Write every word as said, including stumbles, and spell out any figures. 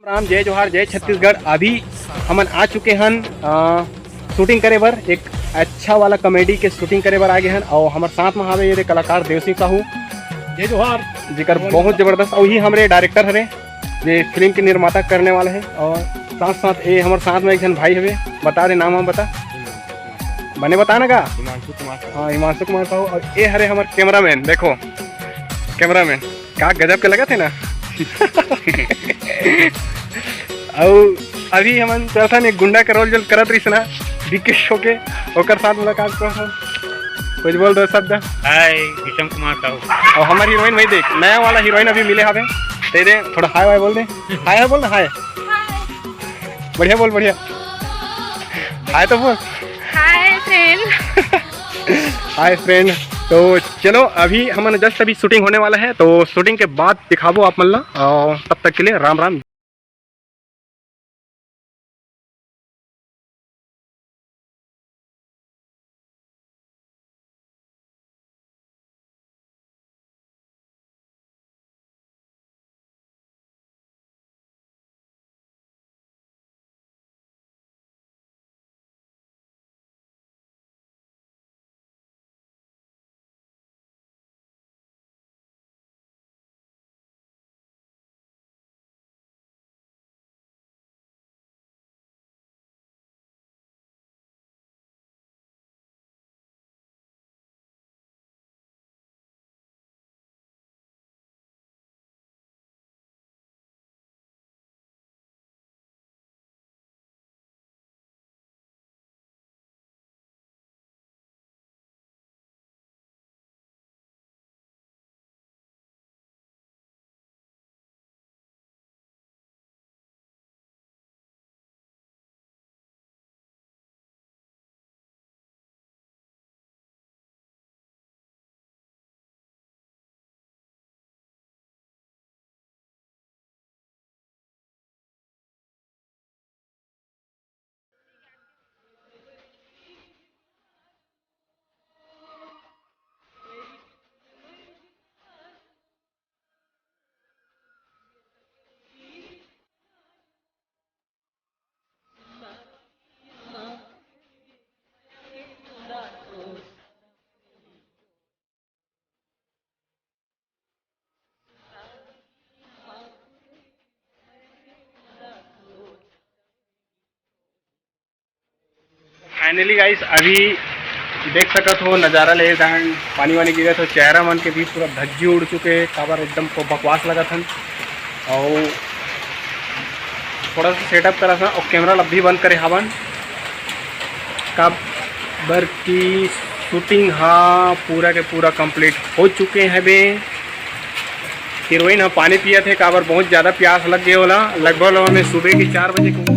राम, जय जोहार, जय छत्तीसगढ़। अभी हमन आ चुके हन, अ, शूटिंग करे बर, एक अच्छा वाला कॉमेडी के शूटिंग करे बर आ गे हन। और हमर साथ में हावे ये रे कलाकार देव सिंह साहू, जय जोहार। जेकर बहुत जबरदस्त, और ही हमरे डायरेक्टर हरे, ये फिल्म के निर्माता करने वाला है। और साथ साथ ये हमर साथ में एक झन भाई हवे, बता दे नाम, हम बता। बने बता ना का? हिमांशु कुमार साहू। हाँ, हिमांशु कुमार साहू। और ये हरे हमर कैमरामैन, देखो कैमरामैन, का गजब के लगत हे ना। अउ अभी हमन चलथन एक गुंडा के रोल जो करत रहिस ना, विकेश होके, ओकर साथ मुलाकात करथन। कुछ बोल दो शब्द। हाय, विषम कुमार साहू। और हमारी हीरोइन वही देख, नया वाला हीरोइन अभी मिले हवे, दे दे थोड़ा हाय वाय बोल दे। हाय हाय बोल ना, हाय। बढ़िया बोल, बढ़िया। हाय तो बोल। Hi friend. Hi friend. तो चलो, अभी हमन जस्ट अभी शूटिंग होने वाला है, तो शूटिंग के बाद दिखाबो आप मन ला। और तब तक के लिए राम राम। फाइनली गाइस, अभी देख सकत हो नज़ारा ले दान पानी वानी गिरत हो, चेहरा मन के भी पूरा धज्जी उड़ चुके हे, काबर एकदम को बकवास लगत हन। और थोड़ा सा सेटअप करा था और कैमरा ला भी बंद करे हावन, काबर की शूटिंग हा पूरा के पूरा कंप्लीट हो चुके हैं बे। हीरोइन हा पानी पियत हे, काबर बहुत ज़्यादा प्यास लग गए होला। लगभग लगभग मैं सुबह की चार बजे के